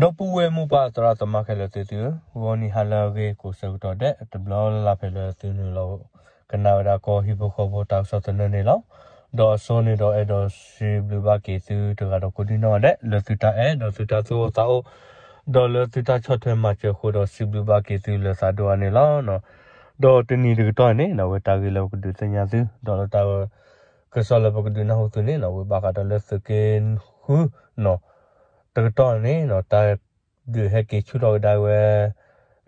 ဒီပုၢ်ဝဲၢ်မိၢ်ပၢ်သရၣ်သမါခဲလၢာ်သ့ၣ်သုဧၢ, ဂီၤနံၤဟါလၢအဂ့ၤကိးဆၢကတီၢ်ဒဲး တဘျီလၢ်လၢ်ဖဲလၢသုနုာ်လီၤကနၣ်ဝဲဒၣ်ကီၢ်ဟံၣ်ဖိဃီဖိတၢ်ကစီၣ်သနၢၣ်န့ၣ်လီၤ. ဒီးအစိန့ၣ်ဒီးအဲၣ်ဒိးစံးဘျုးဘၣ်က့ၤသုတဂၤဒီးကိးဒံနီၢ်ဂၤဒဲး လၢသုတၢ်အဲၣ်ဒီးသုတၢ်သူၣ်အိၣ်သးအိၣ် ဒီးလၢသုတၢ်ဆီၣ်ထွဲမၤစၢၤအဃိဒီးစံးဘျုးဘၣ်က့ၤသုလၢသးဒိၣ်အါန့ၣ်လီၤ. ဒီးတနံၤတကတီၢ်န့ၣ် အဝဲတၢ်ဂ့ၢ်လၢပကဒုးသ့ၣ်ညါသု ဒီးလၢတၢ်ကစီၣ်လၢပကဒုးနၢ်ဟူသုန့ၣ် အဝဲဘၣ်ဃးဒီးလၢသုးက့ဃုနီၤ တကတီၢ်န့ၣ်နီၤ တၢ်ဒုးဟဲက့ၤဆူၣ်ထီၣ်ကဒါဝဲ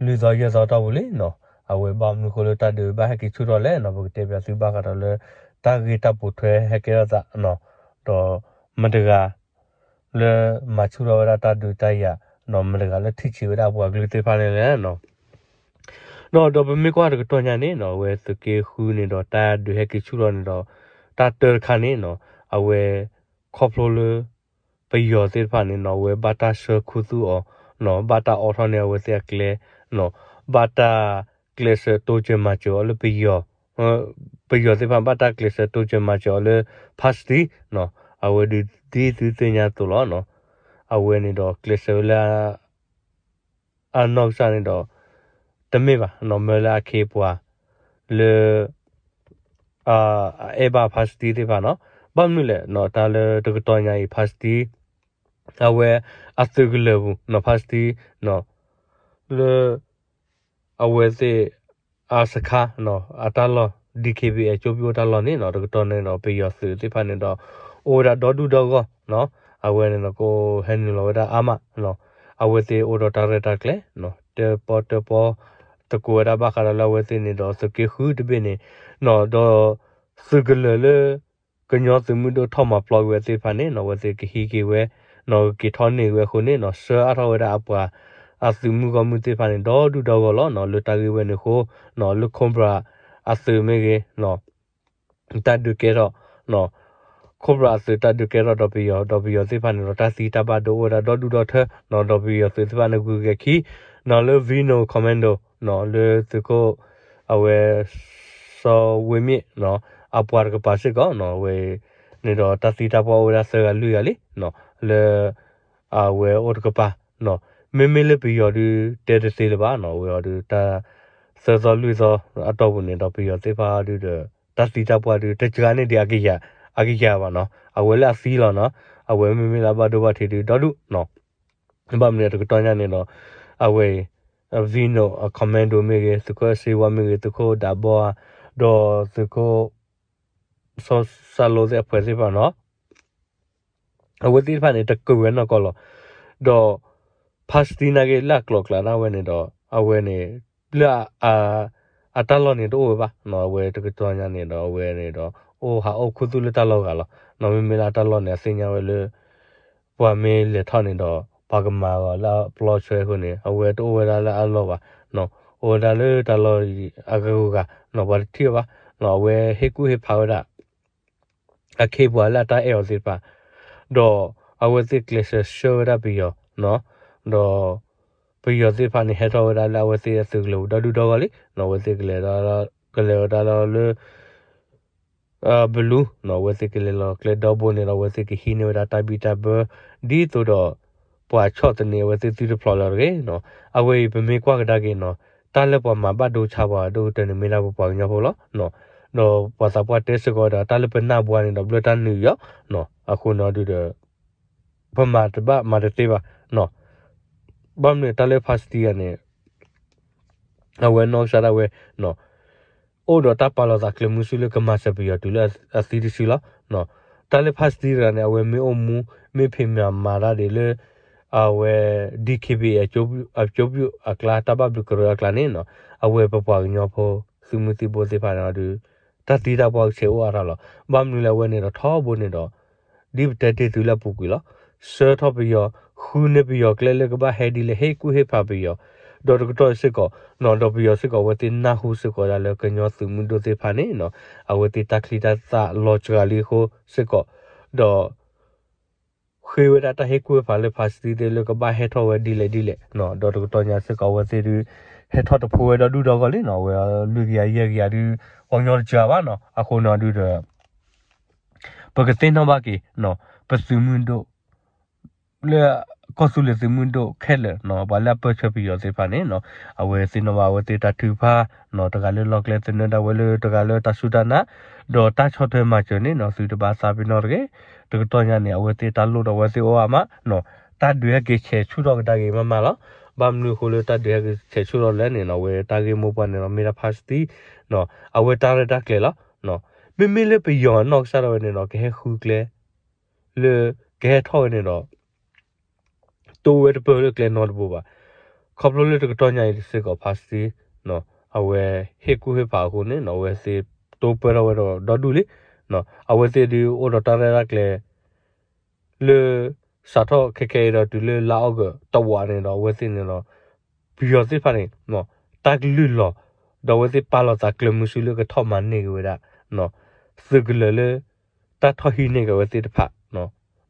လွံၢ်သီယဲၢ်သီတီၢ်ပူၤလံနီၤ. အဝဲဘၣ်မနုၤဃိလၢတၢ်ဒုးဘၣ်ဟဲက့ၤဆူၣ်ထီၣ်လဲၣ်နီၤ ပကတဲပၠးသုဘၣ်ဃးဒီးလၢ တၢ်ဂ့ၢ်တၢ်ပိာ်ထွဲဟဲကဲထီၣ်သးနီၤ ဒီးမတၤတဂၤ လၢမၤဆူၣ်ထီၣ်ဝဲဒၣ်တၢ်ဒုးတၢ်ယၤနီၤ မတၤတဂၤလၢထံၣ်ဆံးဝဲဒၣ်ပှၤကလုာ်သ့ၣ်တဖၣ်န့ၣ်လဲၣ်နီၤ. ဒီးဒီးပမ့ၢ်ကွၢ်တကတီၢ်ညါန့ၣ်နီၤ အဝဲသုးက့ဃုန့ၣ်ဒီးတၢ်ဒုးဟဲက့ၤဆူၣ်ထီၣ်န့ၣ်ဒီး တၢ်တၢတခါန့ၣ်နီၤ အဝဲ ခီဖျိလၢ ပယီၤသ့ၣ်တဖၣ်န့ၣ်နီၤ အဝဲဘၣ်တၢ်ဆှၢခူသူၣ်အီၤနီၤ ဘၣ်တၢ်အိးထီၣ်န့ၢ်အဝဲသ့ၣ်အကျဲနီၤ ဘၣ်တၢ်ကျဲးစၢးတိစၢၤမၤစၢၤအီၤလၢပယီၤ ပယီၤသ့ၣ်တဖၣ်ဘၣ်တၢ်ကျဲးစၢးတိစၢၤမၤစၢၤအီၤလၢ ဖါစတံနီၤ အဝဲဒုးဒ်သုသ့ၣ်ညါအသိးလီၤနီၤ အဝဲန့ၣ်ဒီးကျဲးစၢးဝဲလၢ အနီၢ်ကစၢ်န့ၣ်ဒီး တမ့ၢ်ဘၣ်နီၤ မၢလၢအခ့အပှၤ လၢ အအဲၣ်ဘၣ်ဖါစတံသ့ၣ်တဖၣ်နီၤ ဘၣ်မနုၤလဲၣ်နီၤ တၢ်လၢတကတီၢ်ညါအံၤ ဖါစတံ အဝဲအသုးကလၢာ်ပူၤနီၤ ဖါစတံနီၤ လၢ အဝဲသ့ၣ် အစခါနီၤ အတၢ်လီၢ် DKBA ကၠိပံအိၣ်တၢ်လီၢ်န့ၣ်နီၤ တကတီၢ်န့ၣ်ဒီး ပယီၤသုးသ့ၣ်တဖၣ်န့ၣ်ဒီး အိၣ်ဝဲဒၣ်ဒီဒူၣ်ဒီဂီၢ်နီၤ အဝဲန့ၣ်ဒီးကဟဲနုာ်လီၤဝဲဒၣ်အါမးနီၤ အဝဲသ့ၣ်အိၣ်ဒီးတၢ်ရဲၣ်တၢ်ကျဲၤနီၤ တၢပီတၢပီ သကိးဝဲဒၣ်ဘၣ်ဃးဒီးလၢအဝဲသ့ၣ်န့ၣ်ဒီး သုးက့ဃုတဘ့ၣ်န့ၣ်နီၤ ဒီး သုးကလၢာ်လၢ ကညီသုးမုၢ်ဒိၣ်ထီၣ်မၤပျီကွံာ်ဝဲသ့ၣ်တဖၣ်န့ၣ်နီၤ အဝဲသ့ၣ်ကဟံးက့ၤဝဲနီၤ ကက့ၤထီၣ်န့ၢ်ဝဲအဃိန့ၣ်နီၤ ဆှၢအါထီၣ်ဝဲဒၣ်အပှၤ အသုးမုၢ်ဂီၢ်မုၢ်သ့ၣ်တဖၣ်န့ၣ် ဒီဒူၣ်ဒီဂီၢ်လီၤနီၤ လၢတၢ်ဂ့ၢ်ဝဲန့ၣ်အဃိနီၤ လၢ Cobra အသုးမ့ၢ်ဂ့ၤနီၤ တၢ်ဒုးကဲထီၣ်နီၤ Cobra အသုးတၢ်ဒုးကဲထီၣ်ဒီးပယီၤ ဒီးပယီၤသ့ၣ်တဖၣ်န့ၣ်ဒီး တၢ်သံတၢ်ဘၣ်ဒိအိၣ်ဝဲဒၣ်ဒီဒူၣ်ဒီထၢနီၤ ဒီးပယီၤသုးသ့ၣ်တဖၣ်န့ၣ် ဂုၤက့ၤခံနီၤ လၢ Venom Commando နီၤ လၢသုးခိၣ် အဝဲ စီၤဝ့မ့ၣ်နီၤ အပှၤတကပၤစ့ၢ်ကီးနီၤ အဝဲန့ၣ်ဒီး တၢ်သံတၢ်ပှၢ်အိၣ်ဝဲဒၣ်သၢဂၤလွံၢ်ဂၤလံနီၤ လၢ အဝဲအိၣ်တကပၤနီၤ မ့မ့ၢ်လၢပယီၤဒုးတဲတသ့လၢၤဘၣ်နီၤ အဝဲအီၤဒုးတၢ် သၢသီလွံၢ်သီအတီၢ်ပူၤန့ၣ်ဒီး ပယီၤသ့ၣ်တဖၣ်အီၤဒုးဒီး တၢ်သံတၢ်ပှၢ်ဒုး တစှၤန့ၢ်ဒံးအကယၤ အကယၤဘၣ်နီၤ အဝဲလၢအသံလီၤနီၤ အဝဲမ့မ့ၢ်လၢအဘၣ်ဒိဘၣ်ထံးဒုးဒီဒူၣ်နီၤ ဘၣ်မနုၤတကတီၢ်ညါန့ၣ်ဒီး အဝဲအံၤ Venom အ Commando မ့ၢ်ဂ့ၤ သုးခိၣ်စ့ဝါမ့ၢ်ဂ့ၤ သုးခိၣ်ဒးဘီဧါ ဒီးသုးခိၣ် စီၤစၢ်လိသ့ၣ်အဖှဲးသ့ၣ်တဖၣ်နီၤ အဝဲသ့ၣ်တဖၣ်န့ၣ် တကြၢးဝဲနီၢ်ကီၢ်လီၤ. ဒီး ဖါစတံနာ်က့ လၢအကျိၤအကျဲဒၣ်ဝဲန့ၣ်ဒီး အဝဲန့ၣ် လၢ အတၢ်လီၢ်န့ၣ်တအိၣ်ဝဲဘၣ်နီၤ အဝဲတကတီၢ်ညါန့ၣ်ဒီး အဝဲန့ၣ်ဒီး အိၣ်ဟးအိၣ်ခူသူၣ်လၢတၢ်လီၢ်ဂၤလီၤ. မ့မ့ၢ်လၢအတၢ်လီၢ်န့ၣ် အသ့ၣ်ညါဝဲလၢ ပှၤမ့ၢ်လဲၤထီၣ်န့ၣ်ဒီး ပှၤကမၤအီၤလၢအပျီဆွဲအဃိန့ၣ် အဝဲတအိၣ်ဝဲဒၣ်လၢအလီၢ်ဘၣ်နီၤ အိၣ်ဝဲဒၣ်လၢတၢ်လီၢ်အဂုၤအဂၤနီၤ ပှၤတထံၣ်အီၤဘၣ်နီၤ အဝဲဟ့ၣ်ကူၣ်ဟ့ၣ်ဖးဝဲဒၣ် အခ့အပှၤလၢအတၢ်အဲၣ်အီၤသ့ၣ်တဖၣ် ဒီးအဝဲသ့ၣ်ကျဲးစၢးဆှၢဝဲဒၣ်ပယီၤနီၤ ဒီးပယီၤသ့ၣ်တဖၣ်န့ၣ် ဟဲထီၣ်ဝဲဒၣ်လၢအဝဲသ့ၣ်အသုးကလၢၤပူၤဒီဒူၣ်ဒီဂီၢ်လံနီၤ အဝဲသ့ၣ်ကလဲၤ ကလဲၤဝဲဒၣ်လီၤလၢ ဘလူးနီၤ အဝဲသ့ၣ်ကလဲၤလီၤကျဲဒီဘိန့ၣ်ဒီး အဝဲသ့ၣ်ကဟံးန့ၢ်ဝဲဒၣ်တၢ်ဘံၣ်တၢ်ဘၢ ဒ်သိးဒီး ပှၤဆီၣ်သနံးအဝဲသ့ၣ်သုတဖျိးလၢၤတဂ့ၤနီၤ အဝဲအံၤပမ့ၢ်ကွၢ်ကဒါက့ၤနီၤ တၢ်လၢပှၤမၤဘၣ်ဒိဆါပှၤဒိၣ်ကတၢၢ်န့ၣ် မ့ၢ်ဒၣ်ပပှၤကညီဖိလီၤနီၤ ဒီးပှၤသးပှၢ်တဲစ့ၢ်ကီးဝဲဒၣ် တၢ်လၢပနၢ်ဘှါန့ၣ်ဒီး ဘျၢတၢ်နုာ်ယီၤနီၤ အဃိန့ၣ်ဒုးဒီး ပမၤတဘၣ်မၤတသ့ဘၣ်နီၤ ဘၣ်မနုၤတၢ်လၢဖါစတံဂၤန့ၣ် အဝဲနီၢ်ကစၢ်ဒၣ်ဝဲနီၤ အိၣ်ဒီးတၢ်ပာ်လီၤသးကျဲးမုဆူလၢကမၤစၢၤပယီၤတုၤလၢအသံတစုလီၤ. တၢ်လၢဖါစတံတဂၤန့ၣ် အဝဲမ့ၢ်အိၣ်မူ မ့ၢ်ဖံးမၤမၤတၢ်ဒ်လၢ အဝဲ DKBA အကၠိပယိၣ်အကျါ တၢ်ဘၣ်ဘျုးကရၢအကျါန့ၣ်နီၤ အဝဲပပှၤကညီဖိ သုးမုၢ်သံၣ်ဘိသ့ၣ်တဖၣ်န့ၣ်ဒီး တၢ်သံတၢ်ပှၢ်ကဆဲးအိၣ်အါထီၣ်လီၤ. ဘၣ်မနုၤလဲၣ်အဝဲန့ၣ်ဒီးထီဘိန့ၣ်ဒီး ဒ်ပတဲတ့ၢ်သုလၢအပူၤကွံာ်လီၤ. ဆှၢထီၣ်ပယီၤ ဃုန့ၢ်ပယီၤကျဲလၢကဘၣ်ဟဲဒ်လဲၣ် ဟ့ၣ်ကူၣ်ဟ့ၣ်ဖးပယီၤ ဒီးတကတီၢ်စ့ၢ်ကီးနီၤ ဒီးပယီၤစ့ၢ်ကီး အဝဲသ့ၣ်နၢ်ဟူစ့ၢ်ကီးဒၣ်လၢကညီသုးမုၢ်ဒိၣ်သ့ၣ်တဖၣ်န့ၣ်နီၤ အဝဲသ့ၣ်တၢ်ချံတၢ်သၣ်လီၤစှၤလံအဃိစ့ၢ်ကီး ဒီး ဃ့ဝဲဒၣ်တၢ်ဟ့ၣ်ကူၣ်ဟ့ၣ်ဖးလၢဖါစတံသ့ၣ်လၢကဘၣ်ဟဲထီၣ်ဝဲဒ်လဲၣ်ဒ်လဲၣ်နီၤ ဒီးတကတီၢ်ညါစ့ၢ်ကီးအဝဲသ့ၣ်ဒုး ဟဲထီၣ်တဖိဝဲဒီဒူၣ်ဒီဂီၢ်လံနီၤ အဝဲလွံၢ်ကယၤယဲၢ်ကယၤဒုး ပှၤကညီတစှၤဘၣ်နီၤ အဃိန့ၣ်ဒုးဒီး ပကသ့ၣ်နီၣ်ဘၣ်က့ၤနီၤ ပသုးမုၢ်ဒိၣ် လၢ ကီၢ်သူလ့ၤသုးမုၢ်ဒိၣ်ခဲလၢာ်နီၤ ပှၤလၢအပၢၢ်ဆၢပယီၤသ့ၣ်တဖၣ်န့ၣ်နီၤ အဝဲသ့ၣ်နီၣ်ဘၣ်အဝဲသ့ၣ်တၢ်ထုကဖၣ်နီၤ တဂၤလၢလီၢ်ကျဲသနၢၣ်ဒၣ်ဝဲလၢတဂၤလၢတၢ်စူၢ်တၢ်နာ် ဒီးတၢ်ဆီၣ်ထွဲမၤစၢၤန့ၣ်နီၤ သုတဘၣ်သးပ့ၤနီၣ်တဂ့ၤ. တကတီၢ်ညါန့ၣ် အဝဲသ့ၣ်တၢ်လိၣ်ဒီးအဝဲသ့ၣ်အိၣ်အါမးနီၤ တၢ်ဒုးဟဲက့ၤဆဲးဆူၣ်ထီၣ်ကဒါက့ၤမးမးလီၤ. ဘၣ်မနုၤအဃိလၢတၢ်ဒုးဟဲက့ၤဆဲးဆူၣ်ထီၣ်လဲၣ်န့ၣ်နီၤ အဝဲတၢ်ဂ့ၢ်မိၢ်ပှၢ်န့ၣ်ဒီး မ့ၢ်ဒၣ်ဖါစတံနီၤ အဝဲတၢ်ရဲၣ်တၢ်ကျဲၤလီၤ. မ့မ့ၢ်လၢပယီၤအနီၢ်ကစၢ်ဒၣ်ဝဲန့ၣ်ဒီး ကဟဲဃုကျဲ လၢ ကဟဲထီၣ်ဝဲန့ၣ်ဒီး တိဝဲတပၢၢ်လၢကျဲနီတဘိဘၣ်. ခီဖျိလၢတကတီၢ်ညါအံၤစ့ၢ်ကီးဖါစတံ အဝဲဟ့ၣ်ကူၣ်ဟ့ၣ်ဖးအဃိန့ၣ်နီၤ အဝဲသ့ၣ်တိပၢၢ်ထီၣ်ဝဲဒီးဒီဒူၣ်လံ. အဝဲသ့ၣ်ဒုးအိၣ်ဒီးတၢ်ရဲၣ်တၢ်ကျဲၤ လၢ စးထီၣ်ခဲခဲအံၤဒီးတုၤလၢလါအီကူးတဝးန့ၣ်ဒီး အဝဲသ့ၣ်န့ၣ်ဒီး ပယီၤသ့ၣ်တဖၣ်န့ၣ် တၢ်ကလုၢ်လီၤ ဒီးအဝဲသ့ၣ်ပာ်လီၤသးကျဲမုဆူလၢကထီၣ်မၤန့ၢ်က့ၤဝဲဒၣ် သုးကလၢၤလၢ တၢ်ထီၣ်ဟံးန့ၢ်က့ၤအဝဲသ့ၣ်တဖၣ်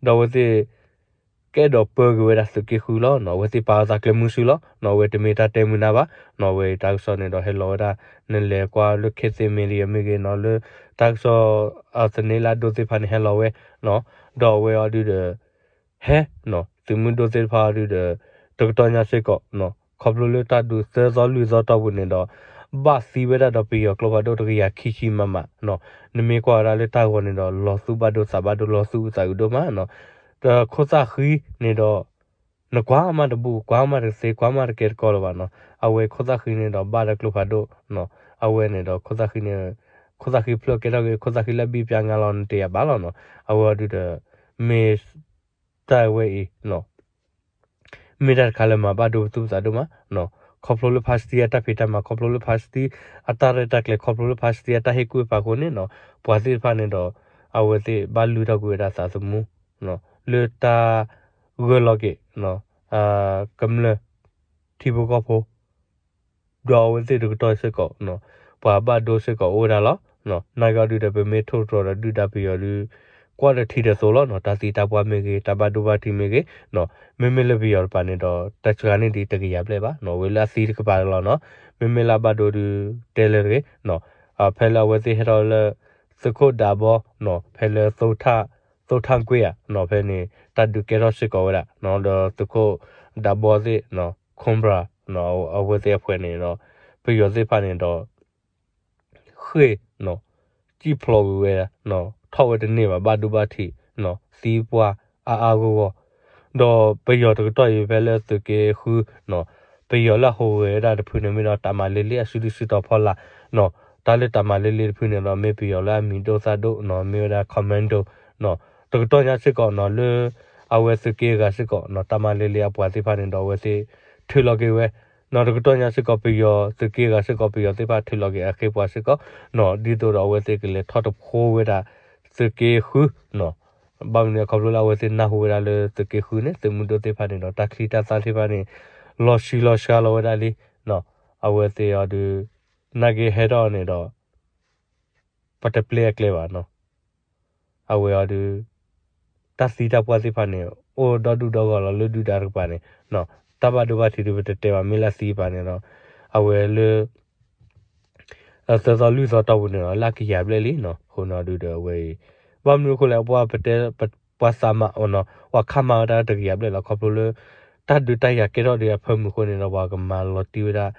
ဒီးအဝဲသ့ၣ် ကအဲၣ်ဒိးပၢက့ၤဝဲဒၣ်သုးက့ဃုလီၤ. အဝဲသ့ၣ်ပာ်လီၤသးကျဲမုဆူလီၤ. အဝဲတမ့ၢ်တၢ်တဲမုာ်နၢ်ဘၣ်. အဝဲတၢ်ကစီၣ်န့ၣ်ဒီးဟဲလီၤဝဲဒၣ် နလဲၤကွၢ်လၢ ခေတ်သစ်မီဒီယာ မ့ၢ်ဂ့ၤနီၤ လၢ တၢ်ကစီၣ် သန့လၢအဒိသ့ၣ်တဖၣ်န့ၣ်ဟဲလီၤဝဲ ဒီးအဝဲအီၤဒုဒီး ဟဲ သုးမုၢ်ဒိၣ်သ့ၣ်တဖၣ်အီၤဒုဒီး တကတီၢ်ညါစ့ၢ်ကီး ခီဖျိလၢတၢ်ဒုးသၢသီလွံၢ်သီတီၢ်ပူၤန့ၣ်ဒီး ဘၣ်သံဝဲဒၣ်ဒီးပယီၤကျိဖးဒိၣ်တကယၤခံဆံမးမး နမ့ၢ်ကွၢ်ဝဲဒၣ်လၢတၢ်ဂီၤန့ၣ်ဒီး လီၤသူၣ်ဘၣ်ဒိသးဘၣ်ဒိ လီၤသူၣ်အုးသးအုးဒိၣ်မးနီၤ. ဒီးခိၣ်သၣ်ဃံန့ၣ်ဒီး နကွၢ်မးတဘူၣ် ကွၢ်မးတသ့ ကွၢ်မးတကဲတကီလၢၤဘၣ်နီၤ. အဝဲခိၣ်သၣ်ဃံန့ၣ်ဒီးဘၣ်ဒီးကျိဖးဒိၣ်နီၤ. အဝဲန့ၣ်ဒီးခိၣ်သၣ်ဃံန့ၣ် ခိၣ်သၣ်ဃံဖျၢၣ်ကဲထီၣ်က့ၤ ခိၣ်သၣ်ဃံလၢအဘံၣ်ပျါငါလီၤ နတယာ်ဘၣ်လီၤနီၤ. အဝဲအီၤဒုဒီး မ့ၢ် တၢ်ဝဲအံၤ မ့ၢ်တၢ်တခါလၢမၤဘၣ်ဒိပသူၣ်ပသးဒိၣ်မး ခီဖျိလၢဖါစတံအတၢ်ဖံးတၢ်မၤ ခီဖျိလၢဖါစတံအတၢ်ရဲၣ်တၢ်ကျဲၤ ခီဖျိလၢဖါစတံအတၢ်ဟ့ၣ်ကူၣ်ဟ့ၣ်ဖးအဃိန့ၣ်နီၤ ပှၤသ့ၣ်တဖၣ်န့ၣ်ဒီး အဝဲသ့ၣ်ဘၣ်လုၢ်ထီၣ်ကွံာ်ဝဲဒၣ်သးသမူ လၢတၢ်ဂၢၢ်လီၤက့ၤ ကမျၢၢ် ထံဖိကီၢ်ဖိ ဒီးအဝဲသ့ၣ်တကတီၢ်စ့ၢ်ကီး ပှၤဘၣ်ဒိစ့ၢ်ကီးအိၣ်ဝဲဒၣ်လီၤ. နာ်က့အီၤဒုဒီး ပမ့ၢ်ထိၣ်သတြီၤဒီးဒုၣ်ဒါပယီၤဒု ကွၢ်ဒီးထံဒီးသိးလီၤနီၤ. တၢ်သံတၢ်ပှၢ်မ့ၢ်ဂ့ၤ တၢ်ဘၣ်ဒိဘၣ်ထံးမ့ၢ်ဂ့ၤ မ့မ့ၢ်လၢပယီၤတပၤန့ၣ်ဒီး တၢ်စှၤန့ၢ်ဒံးတကယၤဘျဲၣ်ဘၣ်နီၤ. ဝဲလၢအသံတကပၤလီၤနီၤ. မ့မ့ၢ်လၢအဘၣ်ဒိဒု တဲလၢတဂ့ၤနီၤ. ဖဲလၢအဝဲသ့ၣ်ဟဲထီၣ်လၢ သုးခိၣ်ဒးဘီနီၤ ဖဲလၢ သိထၣ်ကွ့ၢ်ဧါနီၤ ဖဲန့ၣ် တၢ်ဒုးကဲထီၣ်စ့ၢ်ကီးဝဲဒၣ်နီၤ. ဒီးသုးခိၣ်ဒးဘီသ့ၣ်နီၤ ခိၣ်ဘြၣ်နီၤ အဝဲသ့ၣ်အဖှဲးန့ၣ်ဒီး ပယီၤသ့ၣ်တဖၣ်န့ၣ်ဒီး ဃ့ၢ်နီၤ စံၣ်ဖျိးကွံာ်ဝဲ ထီၣ်ဝဲတန့ၢ်ဘၣ် ဘၣ်ဒိဘၣ်ထံးနီၤ သံပှၢ်အါအါဂီၢ်ဂီၢ် ဒီးပယီၤတကတီၢ်အံၤဖဲလၢသုးက့ဃုနီၤ ပယီၤလၢအဟူးဂဲၤဝဲဒၣ်တဖုန့ၣ် မ့ၢ်ဒီးတၢ်မၤလ့လ့အစုဒုၣ်စုတီၤဖီလာ်နီၤ တၢ်လၢတၢ်မၤလ့လ့တဖုန့ၣ်ဒီး မ့ၢ်ပယီၤလၢအမံၤဒိၣ်သၣ်ဒိၣ်နီၤ မ့ၢ်ဝဲဒၣ် commando နီၤ တကတီၢ်ညါစ့ၢ်ကီးနီၤ လၢ အဝဲသုးက့အဂၤစ့ၢ်ကီးနီၤ တၢ်မၤလ့လ့အပှၤသ့ၣ်တဖၣ်န့ၣ်ဒီး အဝဲသ့ၣ်ထုးလီၤက့ၤဝဲ နီၤ တကတီၢ်ညါစ့ၢ်ကီး ပယီၤသုးက့အဂၤစ့ၢ်ကီး ပယီၤသ့ၣ်တဖၣ်ထုးလီၤက့ၤအဃ့ၢ်ပှၤစ့ၢ်ကီးနီၤ ဒ်သိးဒီးအဝဲသ့ၣ်ကလဲၤထီၣ်တဖိဝဲဒၣ် သုးက့ဃုနီၤ ဘၣ်မနုၤခီဖျိလၢအဝဲသ့ၣ်နၢ်ဟူဝဲဒၣ်လၢသုးက့ဃုန့ၣ် သုးမုၢ်ဒိၣ်သ့ၣ်တဖၣ်န့ၣ်ဒီး တၢ်ချံတၢ်သၣ်သ့ၣ်တဖၣ်န့ၣ် လီၤဆံးလီၤစှၤလီၤဝဲဒၣ်လံနီၤ အဝဲသ့ၣ်အီၤဒုး နာ်က့ဟဲထီၣ်န့ၣ်ဒီး ပတပျဲအကျဲဘၣ်နီၤ အဝဲအီၤဒုး တၢ်သံတၢ်ပှၢ်သ့ၣ်တဖၣ်န့ၣ် အိၣ်ဒီဒူၣ်ဒီဂီၢ်လီၤလၢဒုၣ်ဒါတကပၤန့ၣ် တၢ်ဘၣ်ဒိဘၣ်ထံးဒုးပတတဲဘၣ် မ့ၢ်လၢအသံတကပၤန့ၣ်ဒီး အဝဲလၢ သၢသီလွံၢ်သီတီၢ်ပူၤန့ၣ်ဒီး လၢအကယၤဘျဲၣ်လံနီၤ အဃိန့ၣ်ဒုးဒီးအဝဲအံၤ ဘၣ်မနုၤအဃိလဲၣ် ပှၤပတဲ ပှၤသးမၤအီၤနီၤ ပှၤခးမၤဝဲဒၣ်တကယၤဘျဲၣ်လီၤ ခီဖျိလၢ တၢ်ဒုးတၢ်ယၤကဲထီၣ်ဒံးအဖၢမုၢ်အဃိန့ၣ်ဒီး ပှၤကမၤလီၤတံၢ်ဝဲဒၣ်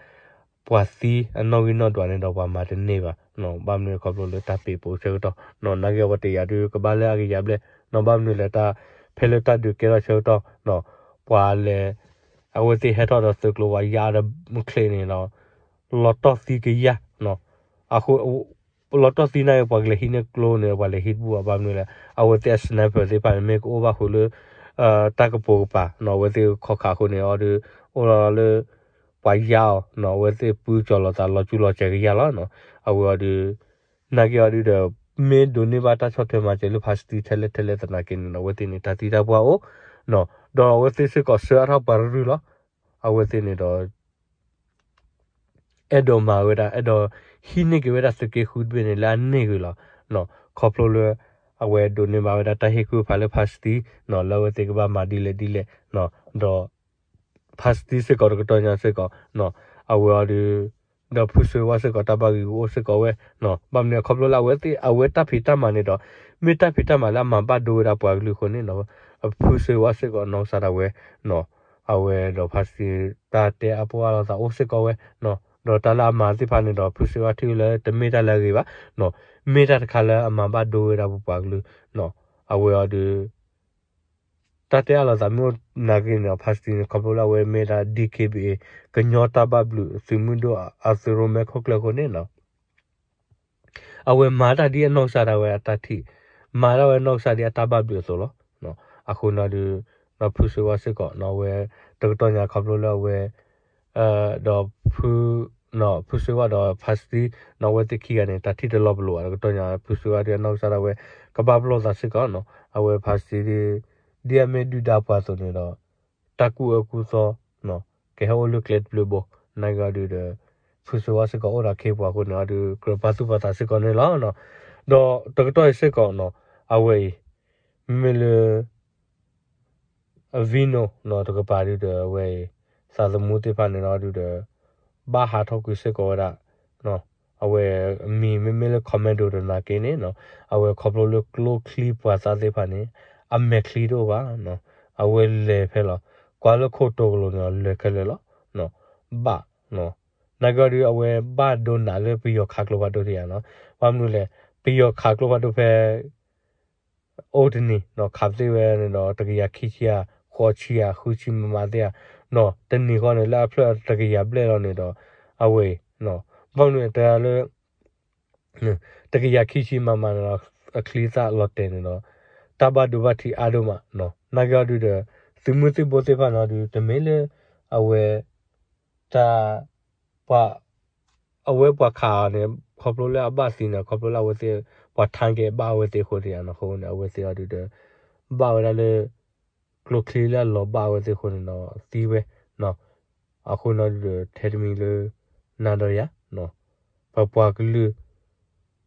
ပှၤသံအနီၣ်ဂံၢ်နီၣ်ဒွးန့ၣ်ဒီးပှၤမၤတန့ၢ်ဘၣ်နီၤ ဘၣ်မနုၤခီဖျိလၢတၢ်ပ့းပိာ်ဆၢကတီၢ်နီၤ နာ်က့အဝဲတကယၤဒုးကဘၣ်လၢအကယၤဘျဲၣ်နီၤ ဘၣ်မနုၤလဲၣ်တၢ် ဖဲလၢတၢ်ဒုးကဲထီၣ်ဆၢကတီၢ်နီၤ ပှၤလဲၤ အဝဲသ့ၣ်ဟဲထီၣ်ဒီးသုးကျိၤပှၤယါဒီးမုၢ်ချ့န့ၣ်ဒီး လီၤတီၢ်သံကယၢ်နီၤ အဃိ လီၤတီၢ်သံနာ်က့ ပှၤကလဲၤဟံးန့ၢ်ကျိန့ၣ် ပှၤလဲၤဟံးတဘူၣ်ဘၣ် ဘၣ်မနုၤလဲၣ် အဝဲသ့ၣ်အ sniper သ့ၣ်တဖၣ်န့ၣ် မ့ၢ်ကအိၣ်ဘၣ်ဃုာ်လၢ တၢ်ကပိာ်ကပၤနီၤ အဝဲသ့ၣ်ခီၣ်ခးအဃိန့ၣ် အီၤဒုး အိၣ်လီၤလၢ ပှၤယါအီၤနီၤ အဝဲသ့ၣ်ပူၤကၠီၤလီၤသးလီၤကူလီၤစဲးကယၢ်လီၤနီၤ အဝဲအီၤဒုး နာ်က့အီၤဒုးဒီး မ့ၢ်ဒိးန့ၢ်ဘၣ်တၢ်ဆီၣ်ထွဲမၤစၢၤလၢဖါစတံထဲလဲၣ်ထဲလဲၣ်သနာ်က့န့ၣ်နီၤ အဝဲသ့ၣ်န့ၣ် တၢ်သံတၢ်ပှၢ်အိၣ်နီၤ ဒီးအဝဲသ့ၣ်စ့ၢ်ကီးဆှၢအါထီၣ်ပှၤရုၢ်လီၤ အဝဲသ့ၣ်န့ၣ်ဒီး အဲၣ်ဒိးမၤဝဲဒၣ် အဲၣ်ဒိးဟံးန့ၢ်က့ၤဝဲဒၣ်သုးက့ဃုတဘ့ၣ်န့ၣ် လၢအန့ၢ်ဂ့ၤလီၤနီၤ ခီဖျိလၢ အဝဲဒိးန့ၢ်ဘၣ်ဝဲဒၣ်တၢ်ဟ့ၣ်ကူၣ်ဖးလၢဖါစတံနီၤ လၢအဝဲသ့ၣ်ကဘၣ်မၤဒ်လဲၣ်ဒ်လဲၣ်နီၤ ဒီး ဖါစတံစ့ၢ်ကီးတကတီၢ်ညါစ့ၢ်ကီးနီၤ အဝဲအီၤဒုး ဒီးဖုစွ့ဝါစ့ၢ်ကီးတၢ်ဘၣ်ဂံာ်ဂူာ်အိၣ်စ့ၢ်ကီးဝဲ, ဘၣ်မနုၤခီဖျိလၢအဝဲသ့ၣ် အဝဲတၢ်ဖံးတၢ်မၤန့ၣ်ဒီး မ့ၢ်တၢ်ဖံးတၢ်မၤလၢအမၤဘၣ်ဒိဝဲဒၣ်ပှၤကလုာ်အဃိန့ၣ်, ဖုစွ့ဝါစ့ၢ်ကီးနီၢ်ကစၢ်ဒၣ်ဝဲ, အဝဲဒီးဖါစတံ တၢ်တဲအါပှၢ်အါလိာ်သးအိၣ်စ့ၢ်ကီးဝဲ, ဒီးတၢ်လၢအမၤသ့ၣ်တဖၣ်န့ၣ်ဒီး ဖုစွ့ဝါထံၣ်လၢတမ့ၢ်တၢ်လၢအဂ့ၤဘၣ်, မ့ၢ်တၢ်တခါလၢအမၤဘၣ်ဒိဝဲဒၣ်ပပှၤကလုာ်, အဝဲအီၤဒီး တၢ်တဲအါလိာ်သးမ့ၢ်အိၣ်နာ်က့န့ၣ်ဒီး ဖါစတံန့ၣ် ခီဖျိလၢအဝဲမ့ၢ်ဒၣ် DKBA ကညီတၢ်ဘၣ်ဘျုးသုးမုၢ်ဒိၣ်အသုးရိၣ်မဲခိၣ်ကျၢၢ်အဃိန့ၣ် အဝဲမၤတၢ်ဒ်အနီၢ်ကစၢ်ဒၣ်ဝဲအတၢ်ထံၣ်, မၤဒၣ်ဝဲနီၢ်ကစၢ်ဒ်အတၢ်ဘၣ်ဘျုးအသိးလီၤ. အဃိန့ၣ်ဒီး ဖုစွ့ဝါစ့ၢ်ကီး အဝဲ တကတီၢ်ညါခီဖျိလၢအဝဲ ဒီးဖု ဖုစွ့ဝါဒီးဖါစတံ အဝဲသ့ၣ်ခံဂၤန့ၣ် တၢ်ထံၣ်တလီၤပလိာ်ဘၣ်. တကတီၢ်ညါ ဖုစွ့ဝါဒုးအနီၢ်ကစၢ်ဒၣ်ဝဲ ကဘၣ်ပလီၢ်သးစ့ၢ်ကီး, အဝဲဖါစတံ ဒ်အမ့ၢ်ဒုၣ်ဒါပှၤအသိးန့ၣ်ဒီး တၢ်ကူၣ်အၢကူၣ်သီ ကဟဲအိၣ်လၢကျဲတဘျုးဘိ နာ်က့အီၤဒုးဒီး ဖုစွ့ဝါစ့ၢ်ကီးအိၣ်ဒီးခ့ပှၤအဃိန့ၣ်အီၤဒုး ကြၢးပာ်သူၣ်ပာ်သးစ့ၢ်ကီးန့ၣ်လီၤ. ဒီးတကတီၢ်အံၤစ့ၢ်ကီး အဝဲအံၤ မ့မ့ၢ်လၢ အဝံနိ တကပၤဒုးဒီး အဝဲအံၤ သးသမူသ့ၣ်တဖၣ်န့ၣ်လီၤဒုးဒီး ဘၣ်ဟးထီၣ်ကွံာ်စ့ၢ်ကီးဝဲဒၣ် အဝဲအမံၤမ့မ့ၢ်လၢ commando တနာ်က့န့ၣ် အဝဲခီဖျိလၢကျိချံပှၤသးသ့ၣ်တဖၣ်န့ၣ် အမဲာ်ချံတအိၣ်ဘၣ်, အဝဲလဲၤဖဲလီၤ. ကွၢ်လၢခိၣ်တိၤကလိၤန့ၣ် လဲၤခဲလၢာ်လီၤ. ဘၣ် နာ်က့အီၤဒုး အဝဲဘၣ်ဒိနးလၢပယီၤခးကျိဖးဒိၣ်တယၤနီၤ. ဘၣ်မနုၤလဲၣ်, ပယီၤခးကျိဖးဒိၣ်ဖဲ အိၣ်တနံၤ ခးပသ့ၣ်ဝဲန့ၣ်ဒီး တကယၤခံဆံဧါ ဃိးဆံဧါ ဃုဆံမမသ့ၣ်ဧါ, တနံၤဃီန့ၣ် လၢအဖျၢၣ်တကယၤဘျဲၣ်လီၤန့ၣ်ဒီး အဝဲအံၤ ဘၣ်မနုၤတဂၤလၢ တကယၤခံဆံမမန့ၣ်ဒီး အချံသၣ်လီၤတဲာ်န့ၣ်ဒီး တၢ်ဘၣ်ဒိဘၣ်ထံးအါဒိၣ်မးနီၤ. နာ်က့အီၤဒုးဒီး သုးမုၢ်သံၣ်ဘိသ့ၣ်တဖၣ်န့ၣ်အီၤဒုး တမ့ၢ်လၢ အဝဲ တၢ် ပှၤ အဝဲပှၤခးအီၤန့ၣ် ခီဖျိလၢအဘၣ်သံန့ၣ် ခီဖျိလၢအဝဲသ့ၣ် ပှၤထါကဲဘၣ်အဝဲသ့ၣ်အဃိတယၤနီၤ. အဃိန့ၣ် အဝဲသ့ၣ်အီၤဒုးဒီး ဘၣ်ဝဲဒၣ်လၢ ကျိချံလၢအလီၤဘၣ်အဝဲသ့ၣ်အဃိန့ၣ်ဒီး သံဝဲ အဃိန့ၣ်ဒုးဒီး ထဲတမံၤလၢ နၤဒီးယၤ ပပှၤကလုာ်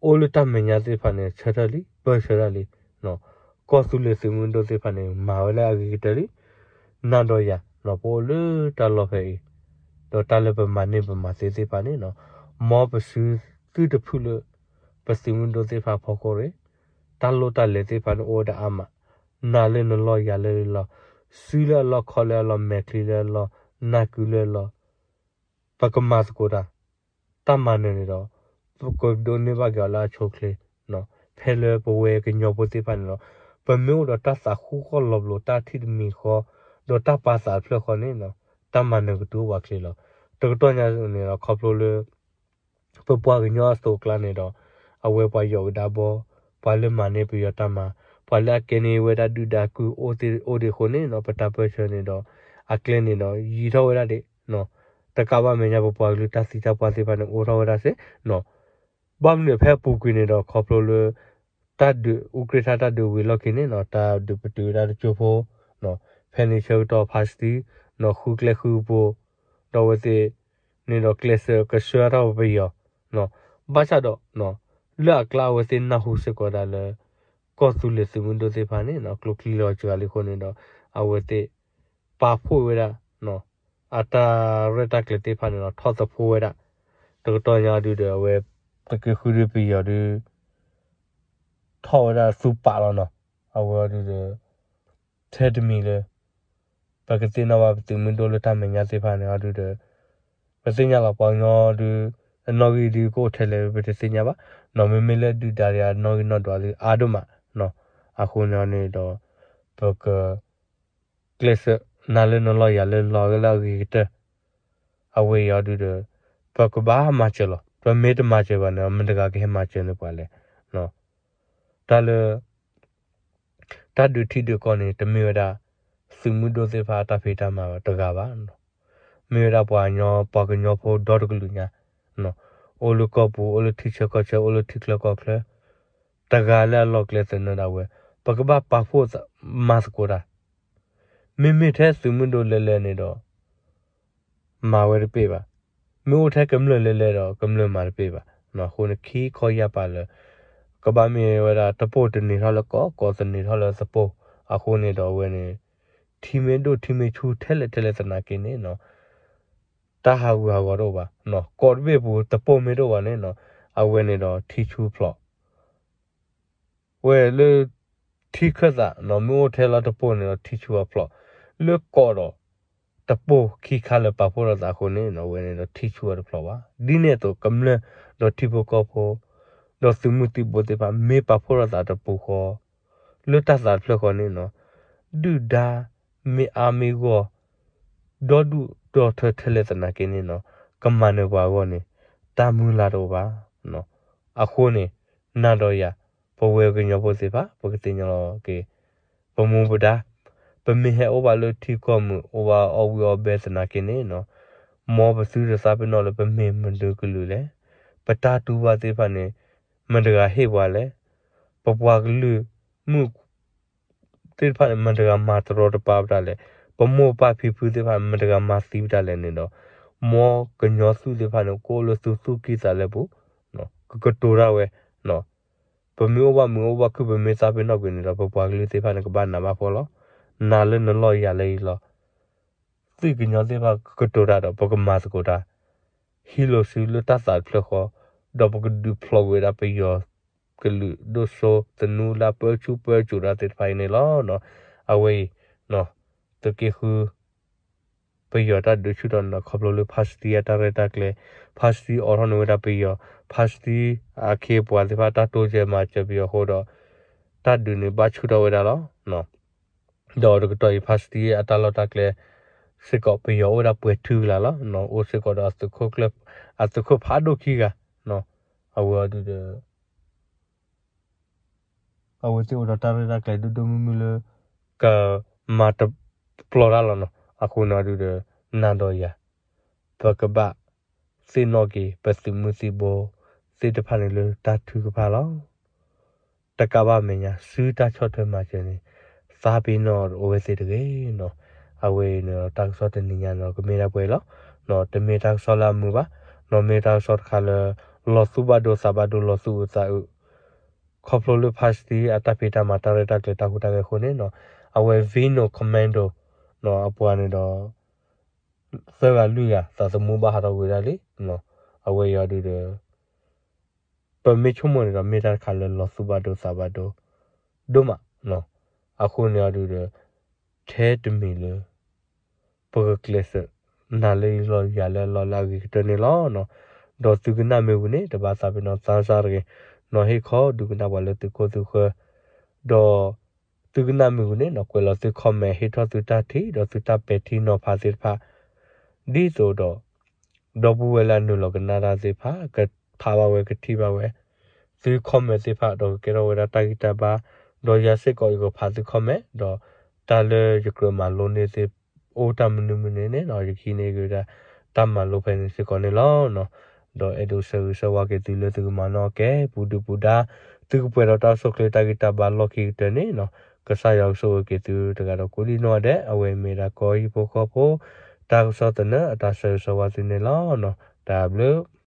အိၣ်လၢတၢ်မဲာ်ညါသ့ၣ်တဖၣ်န့ၣ် ဆၢထၢၣ်လံ ပၢၢ်ဆၢထၢၣ်လံ, ကီၢ်သူလ့ၤသုးမုၢ်ဒိၣ်သ့ၣ်တဖၣ်န့ၣ် မၤဝဲလၢအဂ့ၤကတၢၢ်လံ. နၤဒီးယၤ ပအိၣ်လၢတၢ်လီၢ်ဖဲအံၤ ဒီးတၢ်လၢပမၤန့ၢ်ပမၤသ့သ့ၣ်တဖၣ်န့ၣ်နီၤ, မ်ပစုသုတဖုလၢ ပသုးမုၢ်ဒိၣ်သ့ၣ်တဖၣ်အဖီခိၣ်ရ့ၣ်, တၢ်လိၣ်တၢ်လဲၤသ့ၣ်တဖၣ်န့ၣ်အိၣ်ဝဲဒၣ်အါမး, နၤလၢနလီၢ်ယၤလၢယလီၢ်, စုလၢအလီၢ်ခီလၢအလီၢ် မဲာ်ချံလၢအလီၢ် နၢ်ကုလၢအလီၢ် ပကမၤသကိးတၢ်, တၢ်မၤနၢၤန့ၣ်ဒီး ပကဒိးန့ၢ်ဘၣ်က့ၤအီၤလၢအဆိအချ့, ဖဲလၢပဝဲကညီဖိသ့ၣ်တဖၣ်န့ၣ်ဒီး ပမ့ၢ်အိၣ်ဒီးတၢ်သးဃူဃီလီၤပလိာ် တၢ်ထံၣ်တမံၤဃီ ဒီးတၢ်ပာ်သးတဖျၢၣ်ဃီန့ၣ်နီၤ, တၢ်မၤနၢၤကတုၤအိၣ်ပှၤချ့လီၤ. တကတီၢ်ညါန့ၣ်ဒီး ခီဖျိလၢ ပပှၤကညီအသိးအကျါန့ၣ်ဒီး အဝဲပှၤယီၤကဒါဘီ, ပှၤလၢမၤန့ၢ်ပယီၤတၢ်မၤ, ပှၤလၢအကဲန့ၢ်ဝဲဒၣ်ဒုၣ်ဒါကုၢ်အိၣ်ဒံးအဃိန့ၣ်နီၤ, ပတၢ်ပၢၢ်ဆၢန့ၣ်ဒီး အကျဲန့ၣ်ဒီး ယံၤထီၣ်ဝဲဒၣ်ဒံး, တကးဘၣ်မဲာ်ညါပပှၤကလုာ်တၢ်သံတၢ်ပှၢ်သ့ၣ်တဖၣ်န့ၣ် အိၣ်ထီၣ်ဝဲဒၣ်စ့ၢ်နီၤ. ဘၣ်မနုၤဖဲအပူၤကွံာ်န့ၣ်ဒီး ခီဖျိလၢ တၢ်ဒုး အူကြ့ၢ်ထၢ်တၢ်ဒုးဝံၤလီၢ်ခံန့ၣ်နီၤ, တၢ်ဒုးပတုာ်ဝဲဒၣ်တကၠိဖိ, ဖဲန့ၣ်ဆၢကတီၢ်ဖါစတံ နီၤ ဃုကျဲဃုပူၤ, ဒီးအဝဲသ့ၣ်န့ၣ်ဒီး ကျဲးစၢးကဆှၢထီၣ်ပယီၤ, ဘၣ်ဆၣ်ဒီး လၢအကျါအဝဲသ့ၣ်နၢ်ဟူစ့ၢ်ကီးဒၣ်လၢ ကီၢ်သူလ့ၤသုးမုၢ်ဒိၣ်သ့ၣ်တဖၣ်န့ၣ်နီၤ ကျိချံလီၤစှၤလံအဃိန့ၣ်ဒီး အဝဲသ့ၣ် ပာ်ဖှိၣ်ဝဲဒၣ် အတၢ်ရဲၣ်တၢ်ကျဲၤသ့ၣ်တဖၣ်န့ၣ်ဒီး ထီၣ်သဖှိဝဲဒၣ်, တကတီၢ်ညါဒုးဒီး အဝဲ သုးက့ဃုဒုးပယီၤဒုး ထီၣ်ဝဲဒၣ်သူပာ်လီၤနီၤ, အဝဲအီၤဒုးဒီး ထဲတမံၤလၢ ပကသ့ၣ်နီၣ်ဘၣ်ပသုးမုၢ်ဒိၣ်လၢတၢ်မဲာ်ညါသ့ၣ်တဖၣ်န့ၣ်အီၤဒုးဒီး ပသ့ၣ်ညါလီၤပှၤကညီဒုး အနီၣ်ဂံၢ်ဒုးကအိၣ်ထဲလဲၣ် ပတသ့ၣ်ညါဘၣ်, နီၤ မ့မ့ၢ်လၢဒုၣ်ဒါဒုးအနီၣ်ဂံၢ်နီၣ်ဒွးဒုးအါဒိၣ်မးနီၤ, အဃိန့ၣ်န့ၣ်ဒီး ပက ကျဲးစၢး နၤလၢနလီၢ်ယၤလၢယလီၢ်လၢအဂ့ၤကတၢၢ်, အဝဲအံၤအီၤဒုးဒီး ပကဘၣ်မၤစၢၤလီၤ, ပမ့ၢ်တမၤစၢၤဘၣ်န့ၣ် မတၤတဂၤကဟဲမၤစၢၤန့ၢ်ပှၤလဲၣ်, တၢ်လၢ တၢ်ဒုးထံဒုးကီၢ်န့ၣ် တမ့ၢ်ဝဲဒၣ် သုးမုၢ်ဒိၣ်သ့ၣ်တဖၣ်အတၢ်ဖံးတၢ်မၤတဂၤဘၣ်, မ့ၢ်ဝဲဒၣ်ပှၤကညီ ပှၤကညီဖိဒီတကလုာ်ညါ, အိၣ်လၢကီၢ်ပူၤ အိၣ်လၢထံဆၢကီၢ်ဆၢ အိၣ်လၢထံချၢကီၢ်ချၢ တဂၤလၢအလီၢ်ကျဲသနၢၣ်ဒၣ်ဝဲ, ပကဘၣ်ပာ်ဖှိၣ်မၤသကိးတၢ်, မ့မ့ၢ်ထဲသုးမုၢ်ဒိၣ်လဲၤလဲၤန့ၣ်ဒီး မၤဝဲတပ့ၢ်ဘၣ်, မ့ၢ်အိၣ်ထဲကမျၢၢ်လဲၤလဲၤဒီး ကမျၢၢ်မၤတပ့ၢ်ဘၣ်, အဃိန့ၣ်ခံခီယၢ်ပာ်လၢ ကဘၣ်မ့ၢ်ဝဲဒၣ်တပိၢ်တန့ၢ်ထီၣ်လၢကီၢ် ကီၢ်တန့ၢ်ထီၣ်လၢတပိၢ်, အဃိန့ၣ်ဒီးအဝဲန့ၣ် ထံမ့ၢ်ဒိၣ်ထံမ့ၢ်ဆူၣ်ထဲလဲၣ်ထဲလဲၣ်သနာ်က့န့ၣ် တၢ်ဟးဂူာ်ဟးဂီၤတအိၣ်ဘၣ်, ကိးတဘ့ၣ်ပူၤတပိၢ်မ့ၢ်တအိၣ်ဘၣ်န့ၣ်နီၤ, အဝဲန့ၣ်ဒီးထံဆူအဖျိး ဝဲလၢ ထံခၢၣ်သးနီၤ မ့ၢ်အိၣ်ထဲလီၤတပိၢ်န့ၣ်ဒီးထံဆူအဖျိး, လၢကိးဒီး တပိၢ်ခံခါလၢပာ်ဖှိၣ်ထီၣ်သးအဃိန့ၣ်နီၤ ဝဲန့ၣ်ဒီးထံဆူအတဖျိးဘၣ်. ဒ်န့ၣ်အသိးကမျၢၢ်ဒီးထံဖိကီၢ်ဖိ ဒီးသုးမုၢ်သံၣ်ဘိသ့ၣ်တဖၣ် မ့ၢ်ပာ်ဖှိၣ်ထီၣ်သးတပူၤဃီ လၢတၢ်သးတဖျၢၣ်ဃီန့ၣ်နီၤ ဒုၣ်ဒါမ့ၢ်အါမ့ၢ်ဂီၢ် ဒီဒူၣ်ဒီထၢထဲလဲၣ်သနာ်က့န့ၣ်နီၤ ကမၤနၢၤပှၤအဂီၢ်န့ၣ် တၢ်မုၢ်လၢ်တအိၣ်ဘၣ်. အဃိန့ၣ် နၤဒီးယၤ ပဝဲကညီဖိသ့ၣ်တဖၣ် ပကသ့ၣ်ညါလီၤက့ၤ ပမူပဒါ ပမ့ၢ်ဟဲအိၣ်ဘၣ်လၢထံကီၢ်မုၢ် အိၣ်ဘၣ်အီၣ်ဝံၣ်အီၣ်ဘဲသနာ်က့န့ၣ်နီၤ မ်ပသုတသးပ့ၤနီၣ်လၢပမ့ၢ်မနုၤကလုာ်လဲၣ်. ပတၢ်တူၢ်ဘၣ်သ့ၣ်တဖၣ်န့ၣ် မတၤတဂၤဟ့ၣ်ပှၤလဲၣ်. ပပှၤကလုာ်မုၢ် သ့ၣ်တဖၣ်န့ၣ် မတၤတဂၤမၤတရီတပါပတၢ်လဲၣ်. ပမိၢ်ပၢ်ဖံဖုသ့ၣ်တဖၣ် မတၤတဂၤမၤသံပတၢ်လဲၣ်န့ၣ်ဒီး မ်ကညီသူၣ်သ့ၣ်တဖၣ်န့ၣ် ကအိၣ်လၢသူၣ်သူၣ်ကံၢ်သးလဲပူၤ ကကတိၤတၢ်ဝဲ ပမ့ၢ်အိၣ်ဘၣ်မုာ်အိၣ်ဘၣ်ခုၣ် ပမ့ၢ်သးပ့ၤနီၣ်ကွံာ်န့ၣ်ဒီး ပပှၤကလုာ်သ့ၣ်တဖၣ်န့ၣ် ကဘၣ်နးဘၣ်ဖှီၣ်လီၤ. နၤလၢနလီၢ်ယၤလၢယလီၢ် သုးကညီသ့ၣ်တဖၣ်ကကတိၤတၢ်ဒီး ပကမၤသကိးတၢ် ဟံးလိာ်စုလၢတၢ်သးတဖျၢၣ်ဃီ ဒီးပကဒုးဖျိးကွံာ်ဝဲဒၣ်ပယီၤကလုာ်ဒိၣ်စိသနူလၢပၢဆူၣ်ပၢစိးတၢ်သ့ၣ်တဖၣ်အံၤန့ၣ်လီၤ. အဝဲအံၤ သုးက့ဃု ပယီၤတၢ်ဒုးဆူၣ်ထီၣ်န့ၣ်ဒီး ခီဖျိလၢဖါစတံအတၢ်ရဲၣ်တၢ်ကျဲၤ ဖါစတံအိးထီၣ်န့ၢ်ဝဲဒၣ်ပယီၤ ဖါစတံအခ့အပှၤသ့ၣ်တဖၣ်တၢ်တိစၢၤမၤစၢၤပယီၤအဃိဒီး တၢ်ဒုးန့ၣ်ဘၣ်ဆူၣ်ထီၣ်ဝဲဒၣ်လီၤ. ဒီးတကတီၢ်အံၤ ဖါစတံအတၢ်လီၢ်တၢ်ကျဲ စ့ၢ်ကီးပယီၤအိၣ်ဝဲဒၣ်ပှဲၤထူဂၤလီၤ. အိၣ်စ့ၢ်ကီးဒီး အသုးခိၣ်ဖးဒိၣ်ခံဂၤ အဝဲအီၤဒုးဒီး အဝဲသ့ၣ်အိၣ်ဒီးတၢ်ရဲၣ်တၢ်ကျဲၤဒိၣ်ဒိၣ်မုၢ်မုၢ်လၢ ကမၤတပျီတၢ်လီၤနီၤ. အဃိန့ၣ်အီၤဒုးဒီး နၤဒီးယၤ ပကဘၣ်သ့ၣ်နီၣ်က့ၤ ပသုးမုၢ်သံၣ်ဘိသ့ၣ်တဖၣ်န့ၣ်လၢတၢ်ထုကဖၣ်လီၤ. တကးဘၣ်မဲာ်ညါ စုတၢ်ဆီၣ်ထွဲမၤစၢၤန့ၣ် သးပ့ၤနီၣ်အိၣ်ဝဲသ့ၣ်တဂ့ၤနီၤ. အဝဲအံၤန့ၣ်ဒီး တၢ်ကစီၣ်တနံၤညါန့ၣ်ဒီး ကမ့ၢ်ဒၣ်ပှဲၤလီၤ. တမ့ၢ်တၢ်ကစီၣ်လၢအမုာ်ဘၣ်, ဒီးမ့ၢ်တၢ်ကစီၣ်တခါလၢ လီၤသူၣ်ဘၣ်ဒိသးဘၣ်ဒိ လီၤသူၣ်အုးသးအုး ခီဖျိလၢဖါစတံအတၢ်ဖံးတၢ်မၤတၢ်ရဲၣ်တၢ်ကျဲၤတၢ်ဟူးတၢ်ဂဲၤအဃိန့ၣ်နီၤ, အဝဲ Venom Commando နီၤ အပှၤန့ၣ်ဒီး သၢဂၤလွံၢ်ဂၤ သးသမူဘၣ်ဟးထီၣ်ကွံာ်ဝဲဒၣ်လံ. အဝဲအံၤအီၤဒုးဒီး ပမ့ၢ်ဆိကမိၣ်န့ၣ်ဒီး မ့ၢ်တၢ်တခါလၢလီၤသူၣ်ဘၣ်ဒိသးဘၣ်ဒိ ဒိၣ်မးနီၤ. အဃိန့ၣ်အီၤဒုးဒီး ထဲတမံၤလၢ ပကကျဲးစၢး နၤလၢယလီၢ်ယၤလၢအလီၢ်လၢအဂ့ၤကတၢၢ်န့ၣ်လီၤ. ဒီးသုကနၣ်မ့ၢ်ဝံၤန့ၣ် တဘၣ်သးပ့ၤနီၣ်သးစၢ်တဂ့ၤ, နီၤဟ့ၣ်ခီဒုးကနၣ်ပှၤလၢသုခိၣ်သုဃၢၤ, ဒီးသုကနၣ်မ့ၢ်ဝံၤန့ၣ် နီၤကွဲးလီၤသု comment ဟ့ၣ်ထီၣ်သုတၢ်ထံၣ် ဒီးသုတၢ်ပဲာ်ထံနီၤဖးသ့ၣ်တဖၣ် ဒ်သိးဒီး ဒီပုၢ်ဝဲၢ်လၢအနုာ်လီၤကနၣ်တၢ်သ့ၣ်တဖၣ် ကဖးဘၣ်ဝဲကထံၣ်ဘၣ်ဝဲ သု comment သ့ၣ်တဖၣ် ဒီးကကဲထီၣ်ဝဲဒၣ်တၢ်ဂံၢ်တၢ်ဘါ, ဒီးယၤစ့ၢ်ကီးယကဖးသု comment ဒီးတၢ်လၢယကြၢးမၤလိန့ၢ်သ့ၣ် အိၣ်တၢ်မနုၤမနုၤန့ၣ်နီၤ ယကဟံးန့ၢ်က့ၤဝဲဒၣ် တၢ်မၤလိဖဲန့ၣ်စ့ၢ်ကီးန့ၣ်လီၤ. ဒီးအဲၣ်ဒိးဆၢဂ့ၤဆၢဝါက့ၤသုလၢသုကမၤနီၣ်ကဲ ပူၤဒုၣ်ပူၤဒါ သုကပှဲၤဒီးတၢ်အိၣ်ဆူၣ်အိၣ်ချ့တၢ်ဂံၢ်တၢ်ဘါလီၢ်ခံကတၢၢ်န့ၣ်နီၤ, ကစၢ်ယွၤကဆိၣ်ဂ့ၤက့ၤသုတဂၤဒီးကိးဒံၣ်နီၣ်ဒဲး, အဝဲမ့ၢ်ဒၣ်ကီၢ်ဟံၣ်ဖိဃီဖိ တၢ်ကစီၣ်သနၢၣ်အတၢ်ဆၢဂ့ၤဆၢဝါသုန့ၣ်လီၤ. တၢ်ဘျုး